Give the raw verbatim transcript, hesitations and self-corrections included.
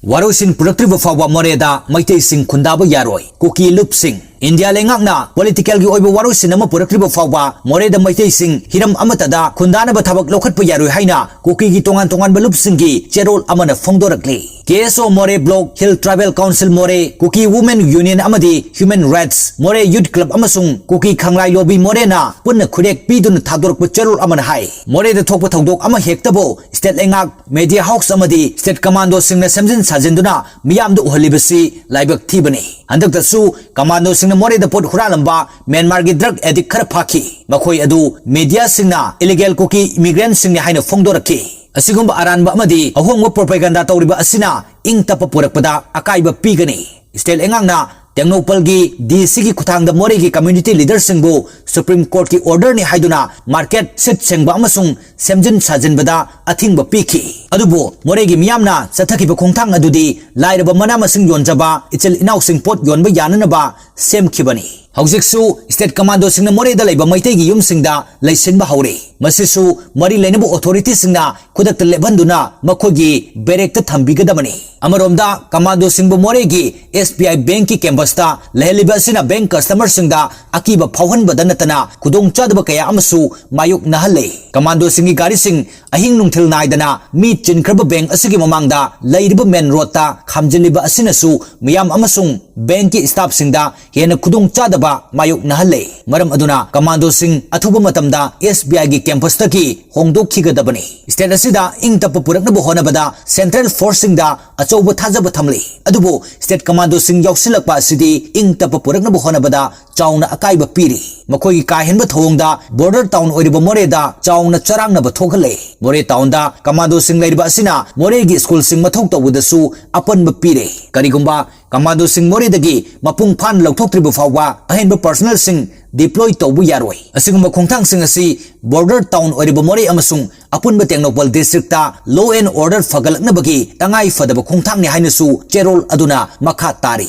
ꯋꯥꯔꯣꯏꯁꯤꯟ ꯄꯨꯔꯛꯇ꯭ꯔꯤꯕ ꯐꯥꯎꯕ ꯃꯣꯔꯦꯗ ꯃꯩꯇꯩꯁꯤꯡ ꯈꯨꯟꯗꯥꯕ ꯌꯥꯔꯣꯏ꯫ ꯀꯨꯀꯤ ꯂꯨꯞꯁꯤꯡ꯫ ꯏꯟꯗꯤꯌꯥ ꯂꯩꯉꯥꯛꯅ political ꯒꯤ ꯑꯣꯏꯕ ꯋꯥꯔꯣꯏꯁꯤꯟ ꯑꯃ ꯄꯨꯔꯛꯇ꯭ꯔꯤꯕ ꯐꯥꯎꯕ ꯃꯣꯔꯦꯗ ꯃꯩꯇꯩꯁꯤꯡ ꯍꯤꯔꯝ ꯑꯃꯠꯇꯗ ꯈꯨꯟꯗꯥꯅꯕ ꯊꯕꯛ ꯂꯧꯈꯠꯄ ꯌꯥꯔꯣꯏ ꯍꯥꯏꯅ ꯀꯨꯀꯤꯒꯤ ꯇꯣꯉꯥꯟ ꯇꯣꯉꯥꯟꯕ ꯂꯨꯞꯁꯤꯡꯒꯤ ꯆꯦꯔꯣꯜ ꯑꯃꯅ ꯐꯣꯡꯗꯣꯔꯛꯂꯤ꯫ K S O Moreh Block, Hill Tribal Council Moreh, Kuki Women Union ꯑꯃꯗꯤ Human Rights Moreh Youth Club ꯑꯃꯁꯨꯡ ꯀꯨꯀꯤ ꯈꯪꯂꯥꯏ ꯂꯣꯕꯤ ꯃꯣꯔꯦꯅ ꯄꯨꯟꯅ ꯈꯨꯔꯦꯛ ꯄꯤꯗꯨꯅ ꯊꯥꯗꯣꯔꯛꯄ ꯆꯦꯔꯣꯜ ꯑꯃꯅ ꯍꯥꯏ, ꯃꯣꯔꯦꯗ ꯊꯣꯛꯄ ꯊꯧꯗꯣꯛ ꯑꯃ ꯍꯦꯛꯇꯕꯨ state ꯂꯩꯉꯥꯛ, media house ꯑꯃꯗꯤ state commando ꯁꯤꯡꯅ ꯁꯦꯝꯖꯤꯟ ꯁꯥꯖꯤꯟꯗꯨꯅ ꯃꯤꯌꯥꯝꯗ ꯎꯍꯜꯂꯤꯕꯁꯤ ꯂꯥꯏꯕꯛ ꯊꯤꯕꯅꯤ꯫ ꯍꯟꯗꯛꯇꯁꯨ commando ꯁꯤꯡꯅ ꯃꯣꯔꯦꯗ ꯄꯣꯠ ꯍꯨꯔꯥꯜꯂꯝꯕ ꯃ꯭ꯌꯥꯟꯃꯥꯔꯒꯤ drug addict ꯈꯔ ꯐꯥꯈꯤ꯫ ꯃꯈꯣꯏ ꯑꯗꯨ media ꯁꯤꯡꯅ illegal Kuki immigrant ꯁꯤꯡꯅꯤ ꯍꯥꯏꯅ ꯐꯣꯡꯗꯣꯔꯛꯈꯤ꯫ ꯑꯁꯤꯒꯨꯝꯕ ꯑꯔꯥꯟꯕ ꯑꯃꯗꯤ ꯑꯍꯣꯡꯕ propaganda ꯇꯧꯔꯤꯕ ꯑꯁꯤꯅ ꯏꯪ ꯇꯞꯄ ꯄꯨꯔꯛꯄꯗ ꯑꯀꯥꯏꯕ ꯄꯤꯒꯅꯤ꯫ State ꯂꯩꯉꯥꯛꯅ ꯇꯦꯡꯅꯧꯄꯜꯒꯤ D C ꯒꯤ ꯈꯨꯠꯊꯥꯡꯗ ꯃꯣꯔꯦꯒꯤ community leader ꯁꯤꯡꯕꯨ Supreme Court ꯀꯤ order ꯅꯤ ꯍꯥꯏꯗꯨꯅ market ꯁꯤꯠ ꯁꯦꯡꯕ ꯑꯃꯁꯨꯡ ꯁꯦꯝꯖꯤꯟ ꯁꯥꯖꯤꯟꯕꯗ ꯑꯊꯤꯡꯕ ꯄꯤꯈꯤ꯫ ꯑꯗꯨꯕꯨ ꯃꯣꯔꯦꯒꯤ ꯃꯤꯌꯥꯝꯅ ꯆꯠꯊꯈꯤꯕ ꯈꯣꯡꯊꯥꯡ ꯑꯗꯨꯗꯤ ꯂꯥꯏꯔꯕ ꯃꯅꯥ ꯃꯁꯤꯡ ꯌꯣꯟꯖꯕ ꯏꯆꯤꯜ ꯏꯅꯥꯎꯁꯤꯡ ꯄꯣꯠ ꯌꯣꯟꯕ ꯌꯥꯅꯅꯕ ꯁꯦꯝꯈꯤꯕꯅꯤ꯫ ꯍꯧꯖꯤꯛꯁꯨ state commando ꯁꯤꯡꯅ ꯃꯣꯔꯦꯗ ꯂꯩꯕ ꯃꯩꯇꯩꯒꯤ ꯌꯨꯝꯁꯤꯡꯗ ꯂꯩꯁꯤꯟꯕ ꯍꯧꯔꯦ꯫ ꯃꯁꯤꯁꯨ ꯃꯔꯤ ꯂꯩꯅꯕ authority ꯁꯤꯡꯅ ꯈꯨꯗꯛꯇ ꯂꯦꯞꯍꯟꯗꯨꯅ ꯃꯈꯣꯏꯒꯤ barrack ꯇ ꯊꯝꯕꯤꯒꯗꯕꯅꯤ꯫ ꯑꯃꯔꯣꯝꯗ commando ꯁꯤꯡꯕꯨ ꯃꯣꯔꯦꯒꯤ S B I bank ꯀꯤ campus ꯇ ꯂꯩꯍꯜꯂꯤꯕ ꯑꯁꯤꯅ bank customer ꯁꯤꯡꯗ ꯑꯀꯤꯕ ꯐꯥꯎꯍꯟꯕꯗ ꯅꯠꯇꯅ ꯈꯨꯗꯣꯡꯆꯥꯗꯕ ꯀꯌꯥ ꯑꯃꯁꯨ ꯃꯥꯌꯣꯛꯅꯍꯜꯂꯦ꯫ Commando ꯁꯤꯡꯒꯤ ꯒꯥꯔꯤꯁꯤꯡ ꯑꯍꯤꯡ ꯅꯨꯡꯊꯤꯜ ꯅꯥꯏꯗꯅ ꯃꯤ ꯆꯤꯟꯈ꯭ꯔꯕ bank ꯑꯁꯤꯒꯤ ꯃꯃꯥꯡꯗ ꯂꯩꯔꯤꯕ main road ꯇ ꯈꯥꯝꯖꯤꯜꯂꯤꯕ ꯑꯁꯤꯅꯁꯨ ꯃꯤꯌꯥꯝ ꯑꯃꯁꯨꯡ bank ꯀꯤ staff ꯁꯤꯡꯗ ꯍꯦꯟꯅ ꯈꯨꯗꯣꯡꯆꯥꯗꯕ ꯃꯥꯌꯣꯛꯅꯍꯜꯂꯦ꯫ ꯃꯔꯝ ꯑꯗꯨꯅ commando ꯁꯤꯡ ꯑꯊꯨꯕ ꯃꯇꯝꯗ S B I ꯒꯤ campus ꯇꯒꯤ ꯍꯣꯡꯗꯣꯛꯈꯤꯒꯗꯕꯅꯤ꯫ State ꯑꯁꯤꯗ ꯏꯪ ꯇꯞꯄ ꯄꯨꯔꯛꯅꯕ ꯍꯣꯠꯅꯕꯗ central force ꯁꯤꯡꯗ ꯑꯆꯧꯕ ꯊꯥꯖꯕ ꯊꯝꯂꯤ꯫ ꯑꯗꯨꯕꯨ state commando ꯁꯤꯡ ꯌꯥꯎꯁꯤꯜꯂꯛꯄ ꯑꯁꯤꯗꯤ ꯏꯪ ꯇꯞꯄ ꯄꯨꯔꯛꯅꯕ ꯍꯣꯠꯅꯕꯗ ꯆꯥꯎꯅ ꯑꯀꯥꯏꯕ ꯄꯤꯔꯤ꯫ ꯃꯈꯣꯏꯒꯤ ꯀꯥ ꯍꯦꯟꯕ ꯊꯧꯑꯣꯡꯗ border town ꯑꯣꯏꯔꯤꯕ ꯃꯣꯔꯦꯗ ꯆꯥꯎꯅ ꯆꯔꯥꯡꯅꯕ ꯊꯣꯛꯍꯜꯂꯦ꯫ ꯃꯣꯔꯦ town ꯗ commando ꯁꯤꯡ ꯂꯩꯔꯤꯕ ꯑꯁꯤꯅ ꯃꯣꯔꯦꯒꯤ school ꯁꯤꯡ ꯃꯊꯧ ꯇꯧꯕꯗꯁꯨ ꯑꯄꯟꯕ ꯄꯤꯔꯦ꯫ ꯀꯔꯤꯒꯨꯝꯕ commando ꯁꯤꯡ ꯃꯣꯔꯦꯗꯒꯤ ꯃꯄꯨꯡ ꯐꯥꯅ ꯂꯧꯊꯣꯛꯇ꯭ꯔꯤꯕ ꯐꯥꯎꯕ ꯑꯍꯦꯟꯕ personnel ꯁꯤꯡ deploy ꯇꯧꯕ ꯌꯥꯔꯣꯏ꯫ ꯑꯁꯤꯒꯨꯝꯕ ꯈꯣꯡꯊꯥꯡꯁꯤꯡ ꯑꯁꯤ border town ꯑꯣꯏꯔꯤꯕ ꯃꯣꯔꯦ ꯑꯃꯁꯨꯡ ꯑꯄꯨꯟꯕ ꯇꯦꯡꯅꯧꯄꯜ district ꯇ law and order ꯐꯒꯠꯂꯛꯅꯕꯒꯤ ꯇꯉꯥꯏ ꯐꯗꯕ ꯈꯣꯡꯊꯥꯡꯅꯤ ꯍꯥꯏꯅꯁꯨ ꯆꯦꯔꯣꯜ ꯑꯗꯨꯅ ꯃꯈꯥ ꯇꯥꯔꯤ꯫